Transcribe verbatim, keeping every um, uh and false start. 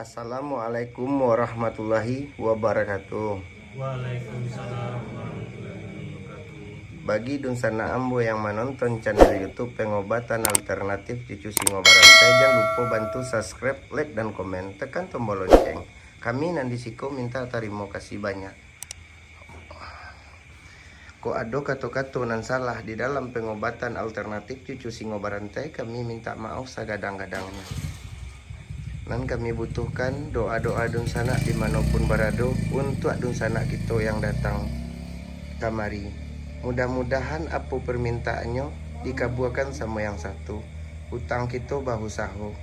Assalamualaikum warahmatullahi wabarakatuh. Waalaikumsalam warahmatullahi wabarakatuh. Bagi dunsanak ambo yang manonton channel YouTube Pengobatan Alternatif Cucu Singo Barantai, jan lupo bantu subscribe, like, dan komen. Tekan tombol lonceng. Kami nan di siko minta tarimo kasih banyak. Kok ado kato-kato nan salah di dalam pengobatan alternatif cucu singo barantai, kami minta maoh sagadang-gadangnyo. Nan kami butuhkan doa-doa dunsanak di mano pun barado untuak dunsanak kito yang datang kamari. Mudah-mudahan apo permintaannyo dikabuakan samo yang satu. Utang kito bausaho.